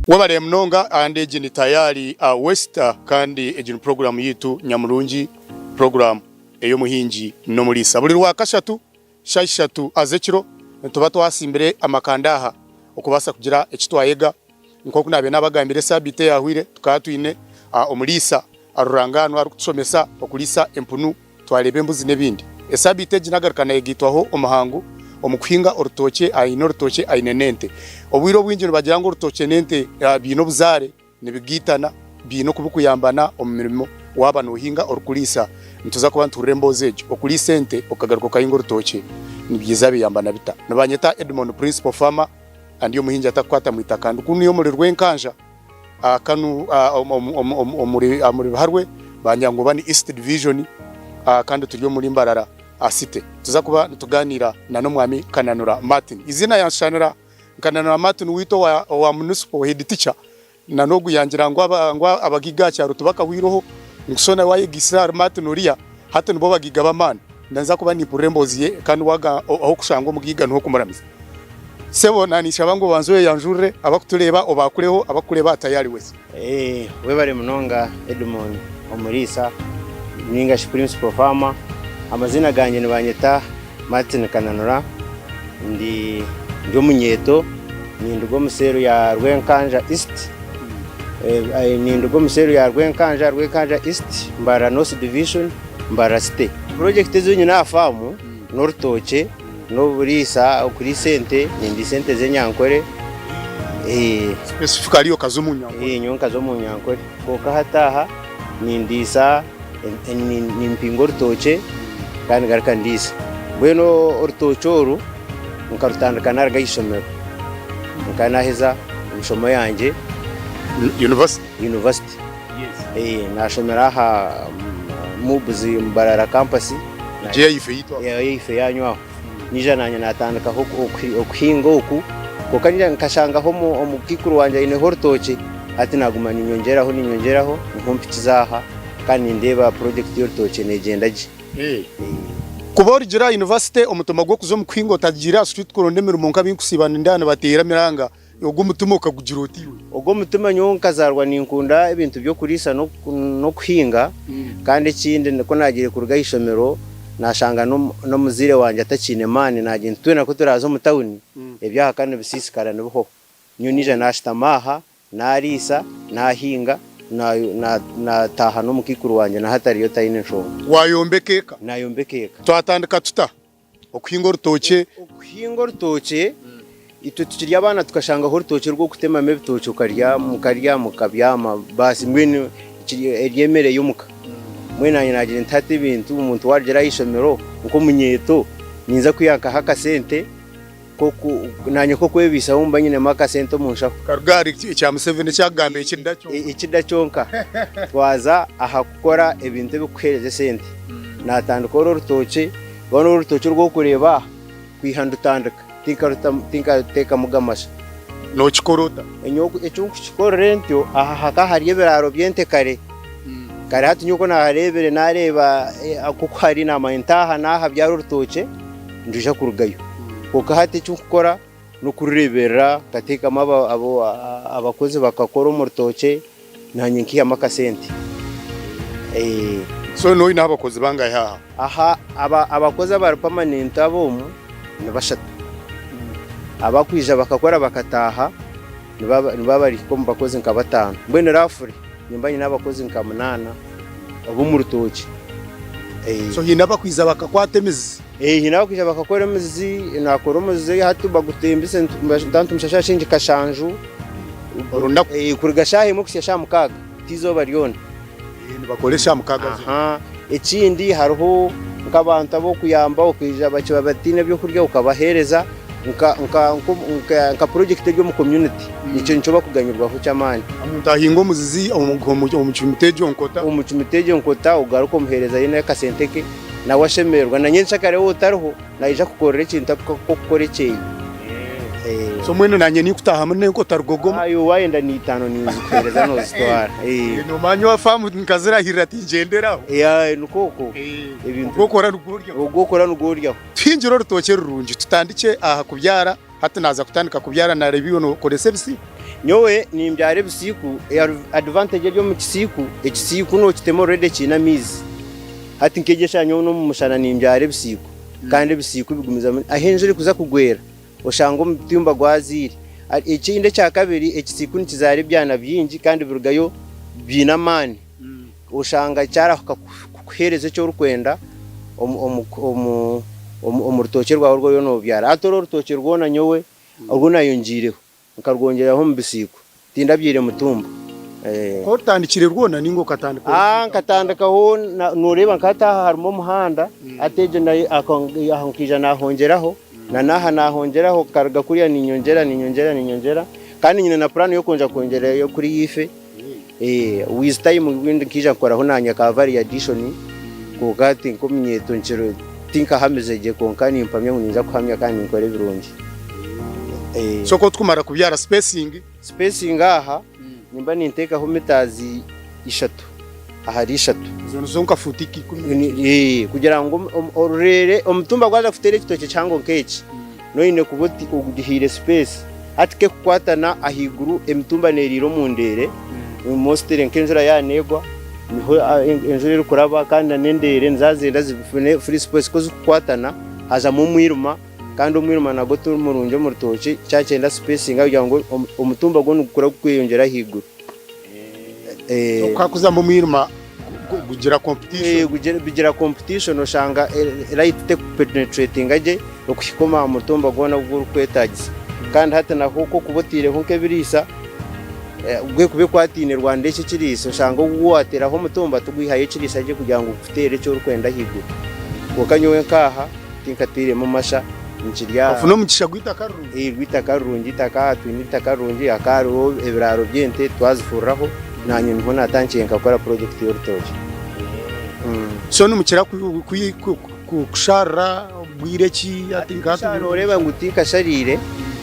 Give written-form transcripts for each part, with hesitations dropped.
Webare munonga and egi ni Tayari West kandi egi ni puroguramu yaitu nyamurungi puroguramu ey'omuhingi n'omuriisa. Buri Rwakashatu shaaha ishatu z'ekiro nituba twasimbire amakanda aha okubaasa kugira eki twayega. Nk'oku naabaire naabagambira esaabiiti eyaahwaire tukaba twine omuriisa rurangaanwa arikutushomesa okuriisa empunu twareeba embuzi n'ebindi. Esaabiiti egi nagaruka nayegaitwaho omuhangu omu kuhinga orutookye, aine orutookye aine n'ente. Obwire obwingi nibagira ngu orutookye n'ente biine obuzaare, nibigaitana, biine oku birikuyambana omu mirimo waaba noohinga orikuriisa. Nituza kuba nituhurira emboozi egyo, okuriisa ente okagaruka okahinga orutookye nibiija biyambana bita? Nibanyeta Edmond Principal Farmer and omuhingi atakukwata mu itaka. Ndi kunuya omuri Rwenkanja. Kanu omuri Biharwe bangira ngu oba ni East Division kandi turi omuri Mbarara City. Nituza kuba nituganiira na n'omwami Kananura Martin. Eiziina yanshushanira Kananura Martin waitu owa Municipal Head Teacher na n'ogu yangira ngu abagaiga aha kyaro tibakahwireho ngu so nawe ayegaitsire ahari Martin oriya hati nibo bagaiga b'amaani. Ninza kuba nimpurira emboozi ye kandi ahokushanga omugaiga niho kumuramiza. Sebo naninshaba ngu obanze oyeyanjurire abakutureeba obaakureho abakukureeba aha Tayari West. Webare munonga Edmond Omuriisa ninga shi Principal Farmer. Amaziina gangye nibanyeta Martin Kananura, ndi ndi omunyeeto, ninduga omu seeru ya Rwenkanja East, ninduga omu seeru ya Rwenkanja, Rwenkanja East, Mbarara North Division, Mbarara City. Purojekiti ezi nyine aha faamu n'orutookye. N'oburiisa, okuriisa ente, nindiisa ente z'enyankore. Specifically okaza omu nyankore? Nyowe nkaza omu nyankore. Kwonka hati aha nindiisa, nimpinga orutookye kandi ngaruka ndiisa. Mbwenu orutookye oru nkarutandika naruga aha ishomero. Nkaba naheza emishomo yangye. University? University. Nashomera aha MUBS Mbarara campus. Egyo eyaife ei twakora. Eyaife yaanyu aho. Naija naanye naatandikaho okuhinga oku, kwonka naija nkashangaho omukaikuru wangye aineho orutookye, hati naaguma niinyongyeraho niinyongyeraho niho mpikize aha kandi nindeeba purojekiti y'orutookye neegyenda gye. Kuba orugire aha yunivasite omutima gw'okuza omu kuhinga otagiire aha street kuronda emirimo nk'abinkusiiba nindeeba nibateera emiranga, Ogwo omutima okagugira ota iwe? Ogwo omutima nyowe nkazaarwa ninkunda ebintu by'okuriisa n'okuhinga kandi ekindi ku naagiire kuruga aha ishomero naashanga n'omuzaire wangye atakiine maani naagira nti twena ku turaaze omu tawuni eby'aha ka nibisiisikara nibihoho. Nyowe naija naashutama aha naariisa, naahinga, naataaha n'omukaikuru wangye na hati ariyo taine nshonga. Waayombeka eka? Naayombeka eka. Twatandika tuta Okuhinga orutookye. Okuhinga orutookye, itwe tukiri abaana tukashangaho orutookye rw'okutemamu ebitookye okarya mukarya mukabyama baasi mbwenu eri emere y'omuka. Mbwenu naanye naagira nti hati ebintu omuntu waarugira aha ishomero nk'omunyeeto ninza kwiha nkaha akasente naanye k'okwebaisaho mba nyinemu akasente omu nshaho. Karuga ahari ekya Museveni eki akugamba ekida kyonka. Ekida kyonka. Twaza aha kukora ebintu ebirikukuheereza esente. Naatandika oru orutookye. Rwona orutookye oru orikureeba aha, kwiha ndutandika, tinkaruteekamuga amasha. Nookikora ota? Nyowe eki ndikukikorera ntyo, aha hakaba hariyo ebiraaro by'ente kare. Kare hati nyowe ku naahareebire naareeba nk'oku hari naamanya nti aha n'aha byara orutookye nirwija kurugayo. Kwonka hati eki ndikukora n'okurureeberera nkateekamu abakozi bakakora omu rutookye. Naanye nkaihamu akasente. So noine abakozi bangahi aha? Aha abakozi abari pamanenti ab'omu ni bashatu. Abakwija bakakora bakataaha nibaba bari hika omu bakozi nka bataano. Mbwenu rafure nimba nyine abakozi nka munaana ab'omu rutookye. So haine abakwija bakakwata emizi? Haine abakwija bakakora emizi, nakora omuzi hati bagutembise nitumushashura shiringi kashanju. Orunaku. Kuruga shaaha emwe kuhitsya shaaha mukaaga, ti izooba ryona. Nibakora eshaaha mukaaga zoona. Aha. Ekindi hariho nk'abantu ab'okuyamba okaija bakiba bataine by'okurya okabaheereza nka nka nka nka purojekiti eri omu community nikyo nikyo bakuganyirwaho ky'amaani. Omuntu ahinga omuzizi omucumita egyo nkota. Omucumita egyo nkota ogaruka omuheereza ye n'akasente ke nawe ashemererwa. Na nyencakare waaba otariho Naija kukorera ekintu akokukora ekyeye. So mbwenu nanye nikutahamu nenkota rugogoma. Ayo wayenda nitano ninzikuhereza nozitwara. Nomanya owa famu nkazirahirira tingyenderaho. Nikwo okwo. Ebintu ogwokora nigwo oryaho. Ogwokora nigwo oryaho. Tuhingire orutookye rurungi tutandikye aha kubyara hati naza kutandika kubyara nareeba iwe nokoresa ebisibo. Nyowe nimbyara ebisiiku, advantage eri omu kisiiku, ekisiiku nokitema already kiine amaizi. Hati nk'egi eshaaha nyowe n'omu mushana nimbyara ebisiiku kandi ebisiiku bigumizamu ahu enjura erikuza kugwera oshanga omutumba gwaziire. Ekindi ekyakabiri ekisiiku nikizaara ebyana bingi kandi birugayo biine amaani. Oshanga kyarahuka kukuheereza eki orikwenda omu rutookye rwawe oru oriyo nobyara. Hati oru orutookye rwona nyowe oru nayongiireho nkarwongyeraho omu bisiiko, tindabyaire mutumba. Ku otandikire rwona ninga okatandika orikuhika? Nkatandikaho noreeba nka hati aha harimu omuhanda, hati egyo nayo aha nkaija nahongyeraho, na n'aha nahongyeraho nkaruga kuriya ninyongyera ninyongyera ninyongyera kandi nyine na puraani y'okwongyera kwongyerayo kuriya ife. With time obundi nkaija nkoraho naanye ka value addition kwonka hati nk'omunyeeto nkiri tinkahamize gye kwonka nimpamya ngu ninza kuhamya kandi ninkora ebirungi. So ku orikumara kubyara spacing? Spacing aha nimba ninteekaho mitazi ishatu ahari ishatu. Ezo nizo nka fuuti 11? Kugira ngu orureere omutumba gwaza kuteera ekitookye kihango nk'eki Noine kuba oti ogihaire space hati kekukwatana ahaiguru emitumba neriira omu ndeere mostly nk'enjura yaaba negwa niho enjura erikuraba kandi na n'endeere niziba nizenda zifune free space ku zikukwatana hazamu omwirima kandi omwirima nagwo ti murungi omu rutookye kyaba nikyenda spacing kugira ngu omutumba gwo nigukura gukweyongyera ahaiguru. Ku hakuzamu omwirima gugira competition. Bigira competition oshanga light tekupenetratinga gye okuhika omu mutumba gwona ogu orikwetagisa. Kandi hati naho ku orikuba otaireho nk'ebiriisa gwekuba ekwataine rwanda eki ekiriisa oshanga ogu wateeraho omutumba tigwihayo ekiriisa gye kugira ngu gukuteere eki orikwenda ahaiguru. Kwonka nyowe nk'aha tinkatairemu masha nikirya. Ofune omugisha gw'eitaka rirungi. Gw'eitaka rirungi, eitaka aha twine eitaka rirungi hakaba hariho ebiraaro by'ente twazifuriraho naanye niho naatandikire nkakora purojekiti y'orutookye. So nimukira kusharira bwire ki? Hati nooreeba ngu tinkashariire,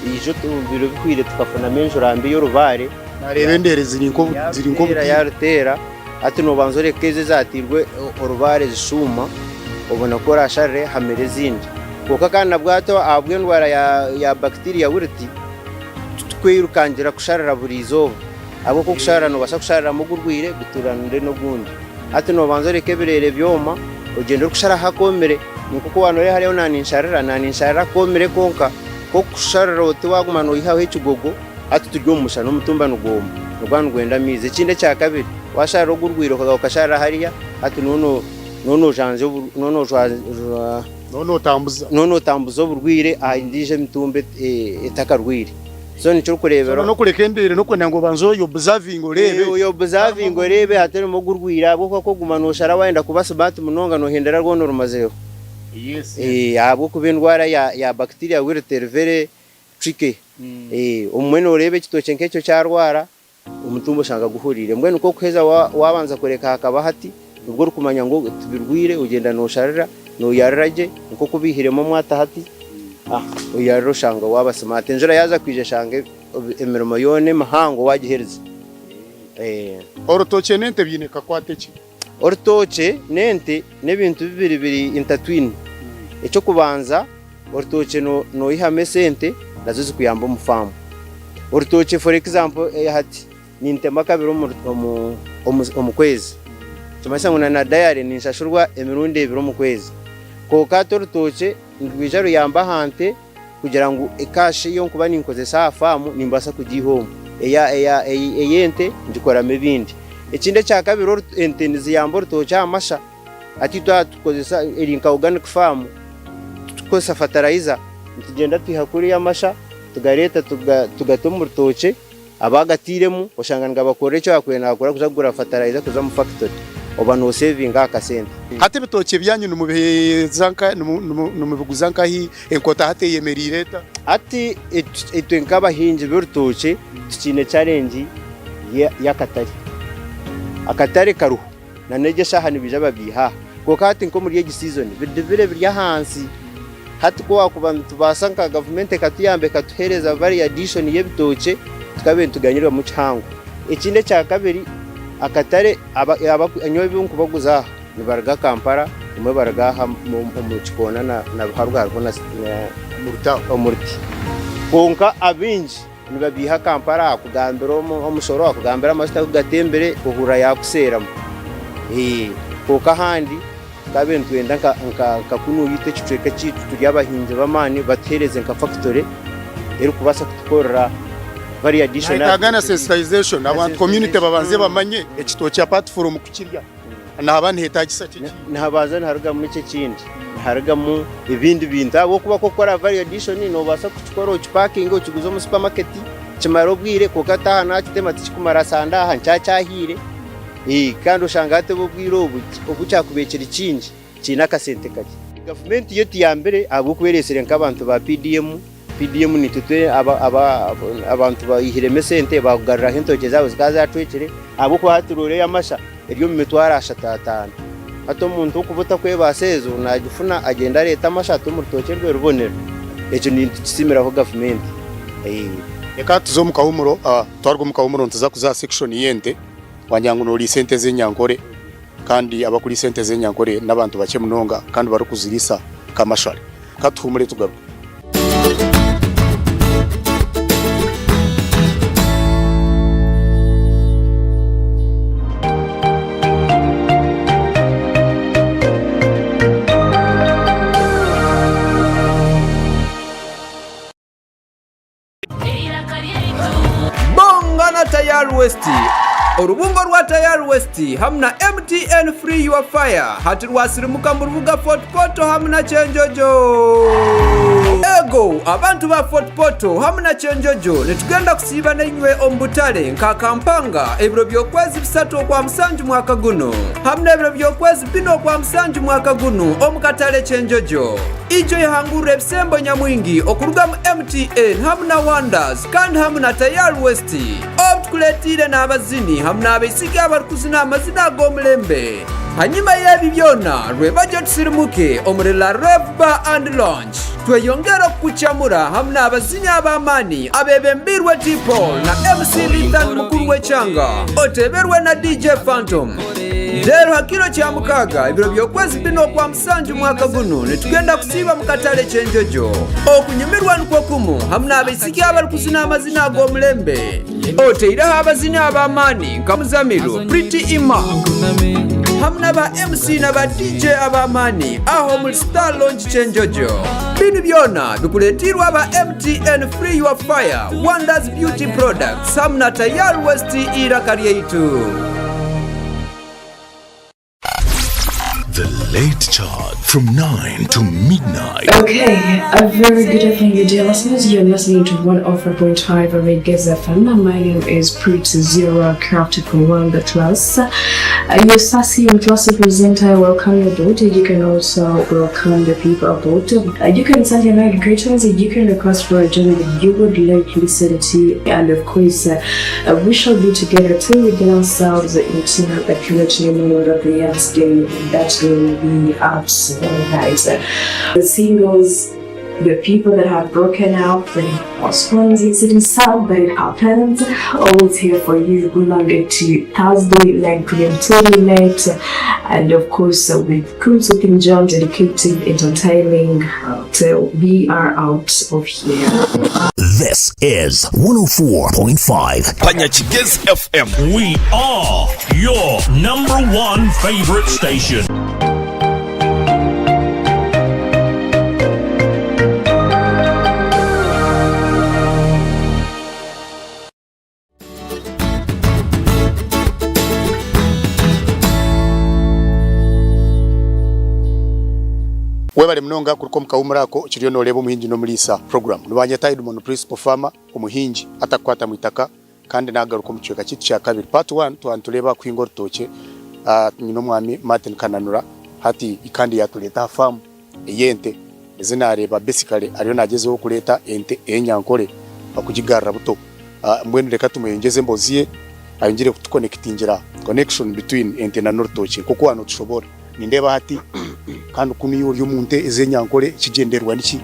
ijo ebiro bihweire tukafunamu enjura mbi y'orubaare. Naareeba endeere ziri nk'obutiini. Yaaruteera, hati noobanza oreka ezo ezaateirwe orubaare zishuuma obone ku oraasharire hamere ezindi. Kwonka kandi nabwo hati ahabw'endwara ya bacteria wilt, titukweyirukangira kusharira buri izooba ahabw'okuba okusharira noobaasa kushariramu ogurwaire guturanire n'ogundi. Hati noobanza oreka ebireere byoma ogyende orikusharaho akoomire. Nikwo waaba nooreeba hariyo naaninsharira, naaninsharira akoomire konka. Ku orikusharira oti waaguma noihaho ekigogo, hati turi omu mushana omutumba nigwoma, niguba nigwenda amaizi. Ekindi ekya kabiri, waasharira ogurwaire okagaruka okasharira hariya, hati nooba noojanjaa Nooba nootambuza. Nooba nootambuza oburwaire aha endiijo emitumba etakarwaire. So nikyo orikureebera. So n'okureka embeera n'okwenda ngu obanze oyi obuzavinge oreebe. Oyi obuzavinge oreebe hatarimu ogurwaire ahabw'okuba ku orikuguma nooshara waayenda kuba simaati munonga noohendera rwona orumazireho. Ahabw'okuba endwara ya bacteria wilt eri very tricky. Obumwe nooreeba ekitookye nk'ekyo kyarwara. Omutumba oshanga guhuriire. Mbwenu ku orikuheza waabanza kureka hakaba hati, nibwo orikumanya ngu tibirwaire, ogyenda noosharira, nooyarira gye nk'oku baihiremu omwata hati, oyarira oshanga waaba simaati. Enjura yaaza kwija eshanga emirimo yoona emihango waagiherize. Orutookye n'ente biine kakwate ki? Orutookye n'ente n'ebintu bibiri biri intertwined. Eky'okubanza orutookye noihamu esente nazo zikuyamba omu faamu. Orutookye for example hati nintema kabiri omu kwezi nikimanyisa ngu na dayare ninshashurwa emirundi ebiri omu kwezi. Kwonka hati orutookye nirwija ruyamba aha nte kugira ngu cash ei ndikuba ninkozesa aha faamu nimbaasa kugiiha omu. Ey'ente ngikoramu ebindi. Ekindi ekyakabiri ente niziyamba orutookye aha masha. Hati itwe aha tukozesa eri nka organic farm titukukozesa fertilizer nitugyenda twiha kuriya amasha tugareeta tugata omu rutookye abagatairemu oshanga nigabakorera eki baakubaire nibakora kuza kugura fertilizer kuza omu factory oba nosevinga aha kasente. Hati ebitookye byanyu nimubiguza nkahi? Enkota hati eyemereire eta? Hati itwe nk'abahingi b'orutookye tukiine challenge y'akatare. Akatare kariho na n'egi eshaaha nibaija babyiha aha. Kwonka hati nk'omuri egi season bidibire biri ahansi. Hati ku waakuba nitubaasa nka gavumenti ekatuyamba ekatuheereza value addition y'ebitookye tukabaire nituganyirwamu kihango. Ekindi ekya kabiri akatare nyowe ebi ndikubaguza aha nibaruga Kampala, bamwe baruga aha omu Kikoona na Ruharwa hariho na omu Ruti. Kwonka abaingi. nibabiiha Kampala akugambira omushoro, akugambira amajuta ku gatembire ohurira yaakuseeramu. Kwonka ahandi Tukaabaire nitwenda nka kunu itwe ekicweka kyaitu turi abahingi b'amaani batuheereze nka fakitore erikubaasa kutukorera value addition. Nayetaaga na sensitization abantu community babanze bamanye ekitookye apart from kukirya nihaba nihetagisa ki ekindi. Nihabanza niharugamu ki ekindi? Niharugamu ebindi bintu ahabw'okuba ku orikukora value addition noobaasa kukikora okipakinge okiguze omu supermarket kimare obwire kwonka taaha naakitema tikikumara sande aha nikyo kyahiire. Kandi oshanga hati obwire obu obu kyakubaire kiri kingi kiine akasente kakye. Gavumenti yo etuyambire ahabw'okuba ereetsire nk'abantu ba PDM, PDM naitwe twe abantu baihiremu esente baakugaruraho entookye zaabo zikaba zaacwekire ahabw'okuba hati roore y'amasha eri omu mitwaro ashatu ataano. Hati omuntu orikuba otakwebaasa ezo naagifuna agyenda areeta amasha ata omu rutookye rwe rubonera. Ekyo nitukisiimiraho gavumenti. Reka tuze omu kahumuro, twaruga omu kahumuro nituza kuza aha section y'ente. Wagira ngu noriisa ente z'enyankore kandi abakuriisa ente z'enyankore n'abantu bakye munonga kandi barikuziriisa kamashare. Ka tuhumure tugaruke. Bonga na Tayari West. Orubungo rwa Tayari West hamu na MTN Free Your Fire hati rwasirimuka mu rubuga Fort Portal hamu na Kyenjojo. Ego, abantu ba Fort Portal hamu na Kyenjojo nitugenda kusiiba nainywe omu butale nka Kampanga ebiro by'okwezi bisatu Okwamusanju mwaka gunu hamu n'ebiro by'okwezi bina Okwamusanju mwaka gunu omu katale Kyenjojo. Ijo ehangurra ebisembo nyamwingi okuruga mu MTN hamu na Wonders kandi hamu na Tayari West. Obu tukuletiire n'abazini hamu n'abaisiki abarukuzina amazina ag'omulembe. Hanyima y'ebi byona, rwebagyo tusirimuke omuri La Reve Bar and Lounge tweyongere okukukyamura hamu n'abazinyi ab'amaani abebembiirwe T-Paul na MC Lithan mukuru w'ekyanga oteberwe na DJ Phantom. Reero ha kiro kya mukaaga ebiro by'okwezi bina okwa Musanju mwaka gunu nitugenda kusiiba mu katale Kyenjojo. Okunyumirwa nikwo kumu hamu n'abaisiki abarikuzina amazina ag'omulembe. Oteireho abazini ab'amaani nka Muzamiru, Pretty Emma hamu na ba MC na ba DJ ab'amaani aha omuri Star Lounge Kyenjojo. Binu byona bikureeteirwe aba MTN Free Your Fire, Wonders Beauty Products hamu na Tayari West Eiraka Ryaitu. The Late Chart from 9 to midnight. Okay, a very good evening, you dear listeners. You're listening to 104.5 Reggae FM. My name is Pretty Zero, crafted from World Class. Your sassy and classy presenter, I welcome you aboard. You can also welcome the people aboard. You can send your night greetings. You can request for a journey that you would like to listen to. And of course, we shall be together till we get ourselves into the creative mode of the next day. That will be absolutely nice. The singles, the people that have broken up, the lost ones, it is sad, but it happens. Always here for you. Monday to Thursday, 9 p.m. till midnight. And of course, with Kuntu King John, dedicated, entertaining, till we are out of here. This is 104.5 Panyakigezi FM. We are your number one favorite station. Webale munonga kuruka omu kahumuro ako kiriyo noreeba omuhingi n'omuriisa program. Nibanyeta Edmond Principal Farmer omuhingi atakukwata mwitaka kandi nagaruka omu kicweka kyaitu kyakabiri part one twaba nitureeba aha kuhinga orutookye nyine omwami Martin Kananura hati kandi yatureeta aha faamu ey'ente ezi nareeba basically ariyo nagyezaho kureeta ente ey'enyankore okugigarura buto. Mbwenu reka tumweyongyeze emboozi ye ayongyere kutukonekitingira connection between ente na n'orutookye nk'oku waaba notushoboora. Nindeeba hati kandi kunu iwe ori omu nte ez'enyankore ekigyendererwa niki?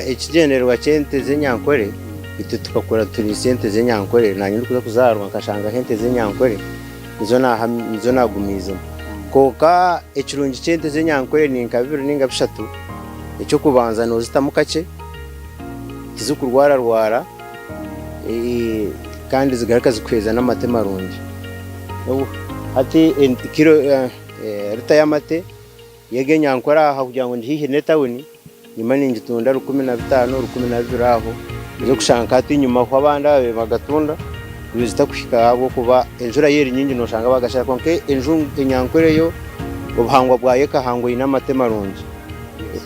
Ekigyendererwa ky'ente z'enyankore itwe tukakura turiise ente z'enyankore naanye ndikuza kuzaarwa nkashangaho ente z'enyankore nizo nizo naagumiizemu. Kwonka ekirungi ky'ente z'enyankore ni nka bibiri nainga bishatu, eky'okubanza noozitamu kakye, tizikurwararwara. Kandi zigaruka zikuheereza n'amate marungi. Hati kiro rita y'amate y'egenyankore aha kugira ngu ndi haihi n'etawuni nyuma ningitunda 15,000, 12,000 aho. Oza kushanga nka hati enyima ahu abandi ababaire nibagatunda zitakuhika ahabw'okuba enjura yaaba eri nyingi noshanga bagashara kwonka enyankore yo obuhangwa bwayo ekahangwa eine amate marungi.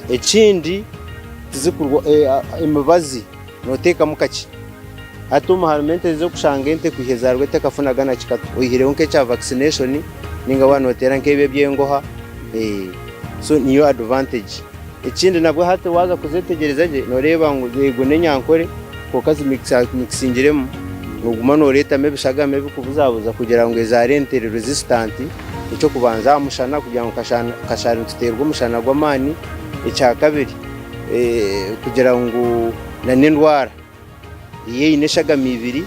Ekindi emibazi Noteekamu kakye. Hati omu harimu ente ez'okushanga ente kwiha ezaarwa etakafunaga na kikato oihireho nk'ekya vaccination ninga waaba noteera nk'ebi eby'engoha so niyo advantage. Ekindi nabwo hati waaza kuzetegyereza gye noreeba ngu ego n'enyankore kwonka zimixingiremu noguma noreetamu ebishagama ebikubuzabuza kugira ngu ezaare ente eri resistant eky'okubanza aha mushana kugira ngu kashari nituteerwa omushana gw'amaani, ekyakabiri kugira ngu na n'endwara ei eine eshagama ibiri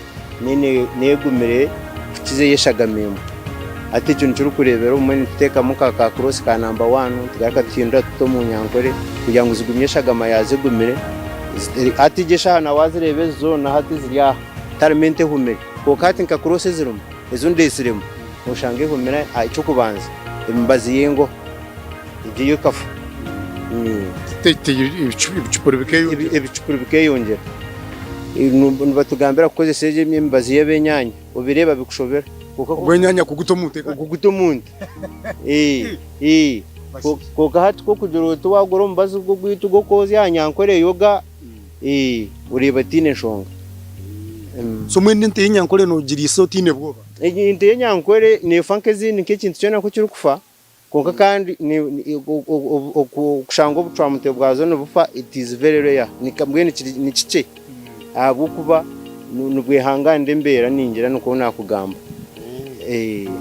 n'egumire kukiza ey'eshagama emwe. Hati ekyo nikyo orikureebera obumwe nituteekamu nka ka cross ka namba waani tugaruka tuhindura tuta omu nyankore kugira ngu zigumye eshagama yaazo egumire. Hati egi eshaaha na waazireeba ezi zoona hati ziri aha tiharimu ente ehumire kwonka hati nka cross ezirimu ezi ndeetsiremu noshanga ehumire eky'okubanza emibazi y'engohe. Egyo yo ekafa. Ebicupuri bikeyongyera. Ebicupuri bikeyongyera. Nibatugambira kukozesa egyo emibazi y'abenyanya obireeba bikushobera. Ogw'enyanya kuguta omu nte. Kuguta omu nte. Kwonka hati ku orikugira oti wagura omubazi gwaitu gw'okwozya aha nyankore yoga, oreeba tihaine nshonga. So mbwenu ente y'enyankore nogiriisa otaine bwoba? Ente y'enyankore neefa nk'ezindi nk'ekintu kyona ku kirikufa. Kwonka kandi okushanga obucwamutwe bwazo nibufa it is very rare mbwenu ni kikye ahabw'okuba nibwehanganira embeera ningira nikwo nakugamba.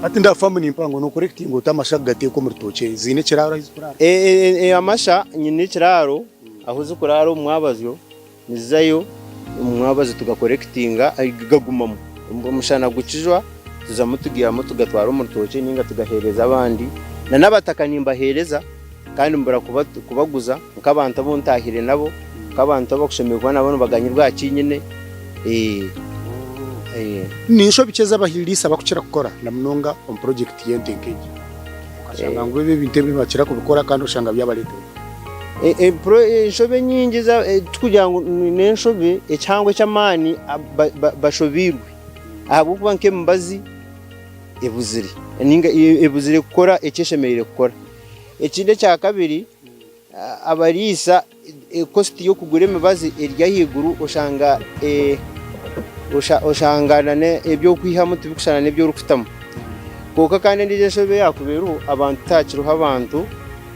Hati nda famu ni mpango nokorekitinga ota amasha kugateeka omu rutookye ziine ekiraaro ahu zikuraara? Amasha nyine ekiraaro ahu zikuraara omu mwabazyo Nizizayo omu mwabazi tugakorekitinga gagumamu omushana gukijwa tuzamu tugihamu tugatwara omu rutookye ninga tugaheereza abandi na n'abataka nimbaheereza kandi mbura kubaguza nk'abantu abu ntahire nabo nk'abantu abakushemereire kuba nabo nibaganyirwa aha kinyine. Ni nshobi ki ezi abahiriisa bakukira kukora na munonga omu purojekiti y'ente nk'egi? Okashanga ngu ebi ebintu ebi nibakira kubikora kandi oshanga byabareetera. Enshobe enyingi tikugira ngu n'enshobe ekihango eky'amaani bashobeirwe ahabw'okuba nk'emibazi ebuzire ninga ebuzire kukora eki eshemereire kukora. Ekindi ekyakabiri abariisa kositi y'okugura emibazi eri ahaiguru oshanga oshanga n'eby'okwihamu tibikushushana n'ebi orikutamu. Kwonka kandi endiijo enshobe eyaakuba eriho abantu tihakiriho abantu.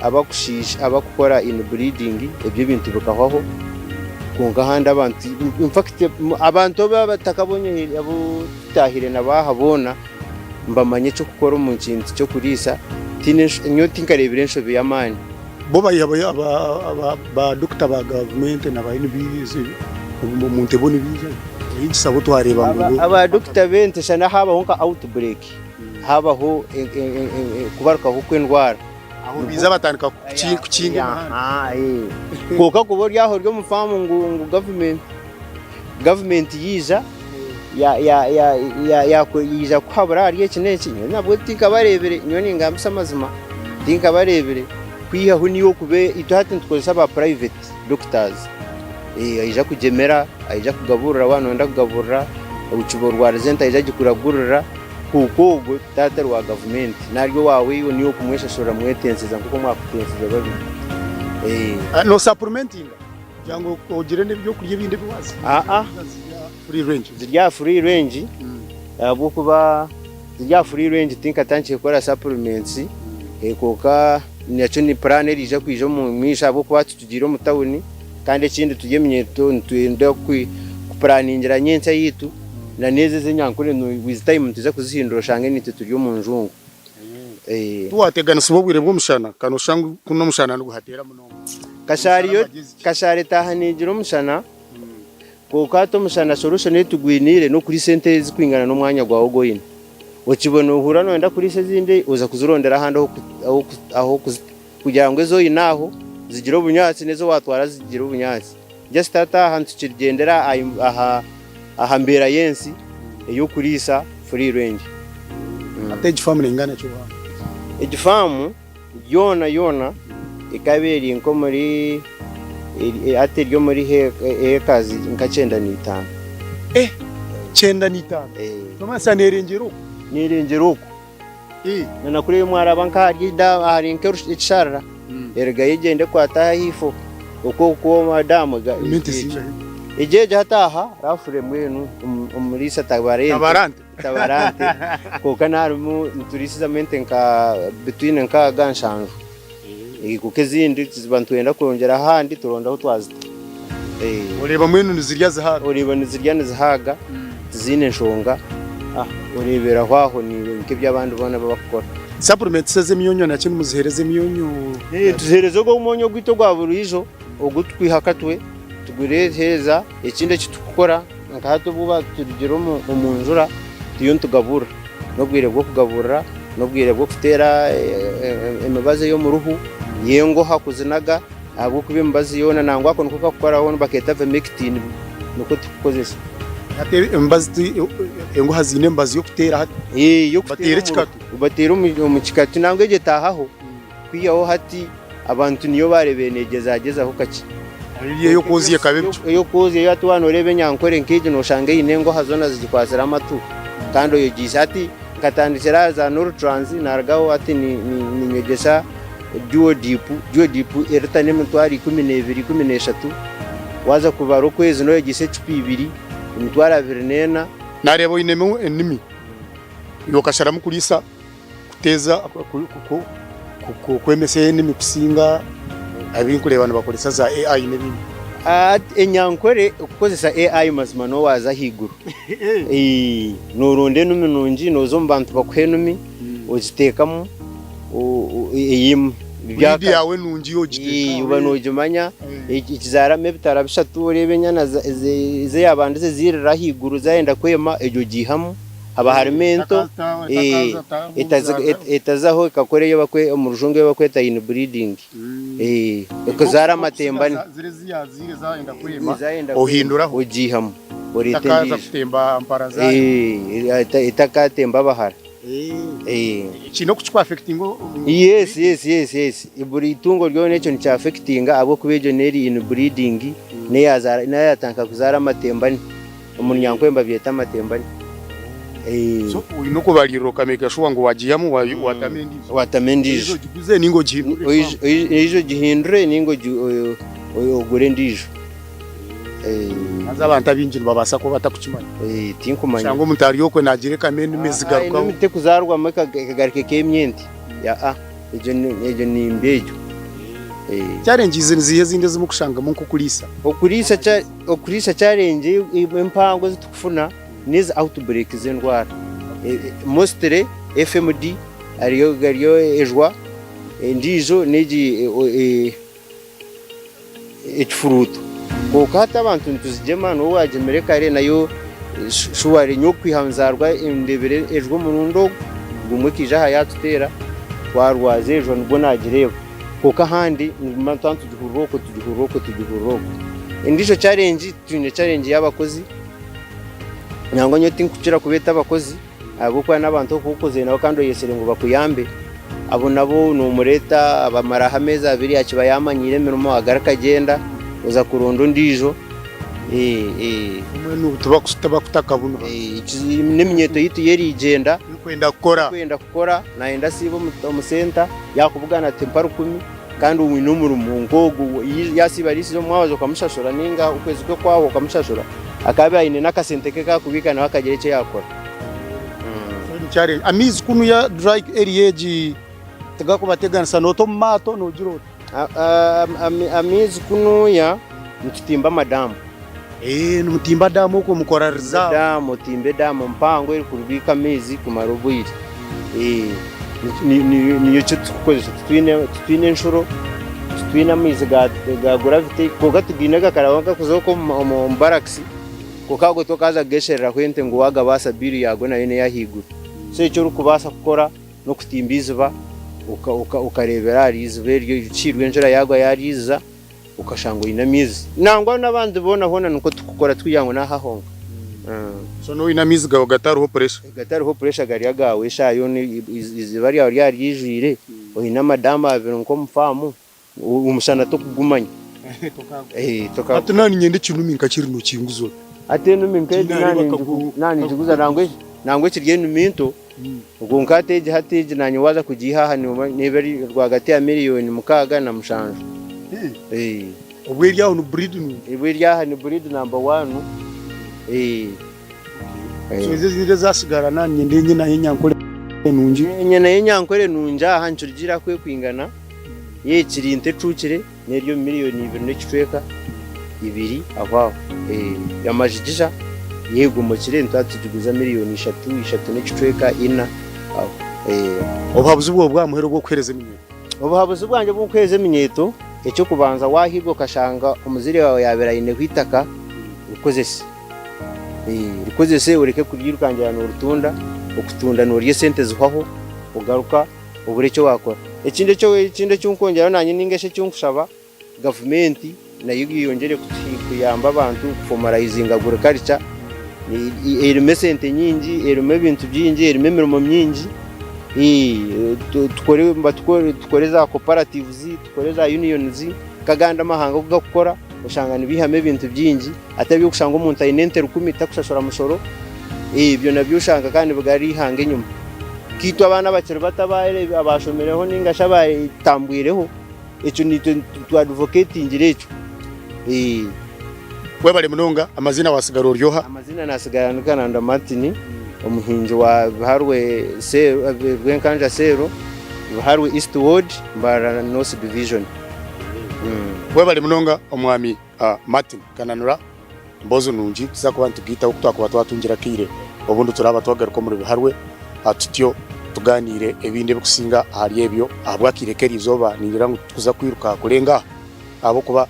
abakushiisha abakukora in breeding ebyo ebintu bikahwaho kwonka ahandi abantu in fact abantu abu abatakabonye abu tutahire nabo aha boona nibamanya eky'okukora omu kintu ky'okuriisa tihaine nyowe tinkareebire enshobi y'amaani. Bo baiha ba doctor ba gavumenti na ba NBS omu nte bo nibaija abahigiisa bo twareeba ngu bo. Aba doctor b'ente shana habaho nka outbreak habaho kubarukaho kw'endwara. Aho baija batandika kukinga emihanda. Kwonka kuba ori aho ori omu faamu ngu gavumenti gavumenti yaija yaija kukuhabura ahari eki n'eki, nyowe nabwo tinkabareebire, nyowe ningambisa amazima tinkabareebire kwihaho niiwe okuba itwe hati nitukozesa aba private doctors aija kugyemera, aija kugaburira waaba nooyenda kugaburira, okiba orwarize ente aija agikuragurira. Kwonka ogwo taatari wa gavumenti, nari owaawe iwe niiwe okumweshashurira mwetenseza nk'oku mwakutensize babiri. Nosapurumentinga kugira ngu ogire n'ebyokurya ebindi ebi waaza? Aa, Free range. Ziri aha free range ahabw'okuba ziri aha free range tinkatandikire kukora supplements kwonka nakyo ni plan eriija kwija omu maisho ahabw'okuba hati tugiire omu tawuni Kandi ekindi turi eminyeeto nitwenda kupuraningira nyenkya yaitu na n'ezo ez'enyankore with time nitwija kuzihindura oshange naitwe turi omu njungu. Tiwateganisibwa obwire bw'omushana kandi noshusha ngu kunu omushana niguhateera munonga. Kashaari yo kashaari etaaha neegira omushana kwonka hati omushana solution ei tugwiniire n'okuriisa ente ezikwingana n'omwanya gwawe ogu oine. Okibona ohurira nooyenda kuriisa ezindi oza kuzirondera ahandi ah'okuzita. Kugira ngu ezi oine aho zigire obunyaatsi n'ezi waatwara zigire obunyaatsi. Just hati aha nitukigyendera aha aha mbeera y'ensi ey'okuriisa free range. Hati egi faamu neingana ki obuhango? Egi faamu yoona yoona ekaba eri nk'omuri hati eri omuri hekazi nka 95. Eh! 95? Nomansa neerengyera okwo? Neerengyera okwo. Na na kuriya mwaraba nka ahari ahari nk'ekisharara erugayo egyenda ekwata ahaifo okwo okwo damu egyo egyo hati aha rafure mbwenu omuriisa tabarente tabarante kwonka harimu niturisizamu ente nka between nkaaga nshanju kwonka ezindi tuba nitwenda kwongyera ahandi turonda ahu twazita. Oreeba mbwenu nizirya zihaaga. Oreeba nizirya nizihaaga tiziine nshonga oreeberaho aho nk'eby'abandi boona barikukora. Supplements ez'emyonyo nakyo nimuziheereza emyonyo? Tuziheereza ogwo omwonyo ogwaitu ogwa buriijo ogu turikwiha akatwe tugureeheereza. Ekindi eki turikukora nka hati obu turugire omu njura turiyo nitugaburira. N'obwire bw'okugaburira, n'obwire bw'okuteera emibazi ey'omu ruhu y'engoha kuzinaga. Ahabw'okuba emibazi yoona nangwa ako niko kakukoraho nibakeeta Vermectin niko tukukozesa. Hati emibazi ti engoha ziine emibazi y'okuteera hati? Ee, y'okuteera Bateera ekikatu? Bateera omu kikatu nangwa egyo etaahaho kwihaho hati abantu niyo baareebire neegyezagyezaho kakye. Eri ey'okwozya ekaba ebicu? Ey'okwozya yo hati waaba nooreeba enyankore nk'egi nooshanga eine engoha zoona zigikwatsire amatu kandi oyogiise. Hati nkatandikira aha za Nortrans naarugaho hati ninyegyesa Duodip, Duodip erita n'emitwaro 12, 13. Waaza kubara okwezi nooyegyesa ecupa ibiri, emitwaro 24. Naareeba oinemu enimi, iwe okasharamu kuriisa kuteeza kwemesa enimi kusinga abu nkureeba nibakoresa za AI n'ebindi. Enyankore okukozesa AI mazima nooba waaza ahaiguru. Nooronda enimi nungi, nooza omu bantu bakuha enimi, ogiteekamu. Eyimwe. Breed yawe nungi ogiteeka. Oba nogimanya ekizaaramu ebitara bishatu oreeba enyana ezi yabandize zirira ahaiguru zayenda kwema egyo ogiihamu haba harimu ento etazaho ekakora omu rujungu ei barikweta in breeding ekazaara amatembane Ohinduraho. Ogiihamu oreeta endiijo etakatemba abahara. Kiine oku kikuaffectinga? Yes, yes, yes, yes. Buri itungo ryona ekyo nikyaffectinga ahabw'okuba egyo n'eri in breeding n'eyazaara n'eyatandika kuzaara amatembane. Omu Runyankore nibabyeta amatembane. So oine okubariirira oka-makinga sure ngu wagiihamu watamu endiijo. Watamu endiijo. Either ogiguze ninga ogihindure. Either ogihindure ninga ogure endiijo. Haza abantu abaingi nibabaasa kuba batakukimanya. Tinkumanya. Oshanga omuntu ari okwe naagira ekama enimi zigarukaho. Enimi tekuzaarwamu ekagaruka ekeemya ente. Aa egyo ni mbi egyo. Challenges niziiha ezindi ezi murikushangamu nk'okuriisa? Okuriisa challenge empango ezi turikufuna n'ezi outbreak z'endwara. Mostly FMD ariyo ejwa, endiijo n'egi. Ekifuruuto. Kwonka hati abantu nituzigyema n'obu waagyemire kare nayo shuware nyowe kwiha nzaarwa ndebire ejwa omurundi ogu gumwe ekaija aha yaatuteera twarwaza ejwa nibwo naagireeba. Kwonka ahandi nituguma nituba nitugihurira okwo tugihurira okwo tugihurira okwo. Endiijo challenge twine challenge y'abakozi nangwa nyowe tinkukira kubeeta abakozi. Ahabw'okuba n'abantu oku okozire nabo kandi oyetsire ngu bakuyambe, abo nabo nomureeta abamaraho ameezi abiri akiba yamanyiire emirimo agaruka agyenda oza kuronda ondiijo. Mbwenu tibakutaka buno. N'eminyeeto yaitu yo erigyenda. Erikwenda kukora. Erikwenda kukora nayenda asiibe omu senta yakubugana ati mpa rukumi kandi oine omurimo nk'ogu yasiiba ariisize omu mwabazyo okamushashura ninga okwezi kwe kwahwa okamushashura akaba aine n'akasente ke kakubika nawe akagira eki yakora. Amaizi kunuya dry area egi tigakubateganisa noota omu maato nogira ota? Amaizi kunuya nitutimba amadamu. Nimutimba damu okwo mukora reserve? Damu otimba edamu mpango erikubiika amaizi kumara obwire. Niyo ekitukukozesa titwine enshuro, titwine amaizi ga gravity kwonka tugaine gakaraba gakuza okwo omu barracks. Kwonka ago tokaaza kugeshereraho ente ngu waagabaasa bill yaago nayo n'ey'ahaiguru. So eki orikubaasa kukora n'okutimba eiziba okareebera ahari eiziba eryo rikiirwe enjura yaagwa yaariiza okashanga oine amaizi. Nangwa n'abandi boona hoona nikwo turikukora tikugira ngu n'aha honka. So noine amaizi gaawe gatariho pressure? Gatariho pressure gari agaawe eshaaha yoona eiziba ryawe ryaba ryijwire, oine amadamu abiri nk'omu faamu, omushana tokugumanya. Hati naaba niinyenda ekinumi nka kiri nokinguza ota? Hati enumi nk'egi naaba ningiguza nangwa ekiri enumi nto, kwonka hati egi hati egi naanye waaza kugiiha aha neeba eri rwagati ya miriyoni 67. Obwo eri aho ni breed nungi? Obwo eri aha ni breed number one. So ezo ezindi ezasigara naaba niinyenda enyena y'enyankore nungi? Enyena y'enyankore nungi aha nikirugiirira ku ekwingana, yaaba ekiri nto ecuukire n'eri omu miriyoni ibiri n'ekicweka ibiri aho aho. Amajigija yegomokire nituba nitugiguza miriyoni ishatu, ishatu n'ekicweka ina aho. Obuhabuzi bwawe bw'aha muheru obw'okuheereza eminyeeto? Obuhabuzi bwangye obw'okuheereza eminyeeto, eky'okubanza waahirwa okashanga omuzaire waawe yaabaire aineho eitaka, rikozese. Rikozese oreke kuryirukangira nooritunda, okutunda noorya esente zihwaho ogaruka obure eki waakora. Ekindi ekindi eki nkwongyeraho naanye nainga shi eki nkushaba gavumenti nayo eyongyere kuyamba abantu kufomarayizinga agurikarica. Erimu esente nyingi, erimu ebintu bingi, erimu emirimo mingi. Tukore za cooperatives, tukore za unions nk'agandi amahanga oku garikukora oshanga nibaihamu ebintu bingi atari eby'okushanga omuntu aine ente rukumi takushashura mushoro. Ebyo nabyo oshanga kandi nibigarura eihanga enyima. Nkaitwe abaana abakiri bato abashomireho ninga shi abatambwireho ekyo naitwe tu advocatingire ekyo. Webare munonga, amaziina wasigara ori oha? Amaziina nasigara ndi Kananda Martin, omuhingi wa Biharwe Cell, Rwenkanja Cell, Biharwe East Ward, Mbarara North Division. Webare munonga omwami Martin Kananura, emboozi nungi tuza kuba nitugiitaho ku twakuba twatungira akaire obundi turaaba twagaruka omuri Biharwe tutyo tugaaniire ebindi ebikusinga ahari ebyo ahabw'akaire k'eriizooba ningira ngu titukuza kwiruka kurenga aha ahabw'okuba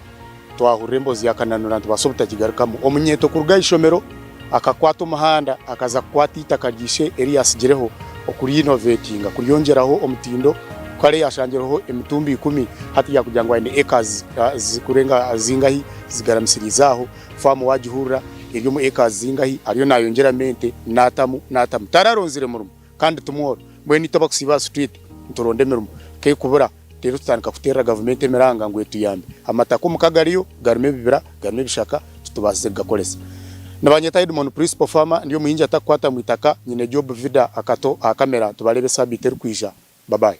Twahurira emboozi ya Kananura nitubaasa obutagigarukamu. Omunyeeto kuruga aha ishomero akakwata omuhanda akaza kukwata eitaka rya ishe eri yaatsigireho okurinovetinga kuryongyeraho omutindo. Kare yaashangireho emitumbi ikumi hati yaakugira ngu aine acres zirikurenga zingahi zigaramisiriize aho. Faamu waagihurira eri omu acres zingahi ariyo naayongyeramu ente naatamu naatamu. Tararonzire murimo kandi timworo. Mbwenu itwe abakusiiba aha street nituronda emirimo kekubura. Reero tutandika kuteerera gavumenti emiranga ngu etuyambe. Amataka omu ka gariyo, garimu ebibira, garimu ebishaka, titubaasize kugakoresa. Nibanyeta Edmond Principal Farmer, ndi omuhingi atakukwata mu itaka, nyine Job Vida akato aha kamera, tubareebe saabiiti erikwija. Bye bye.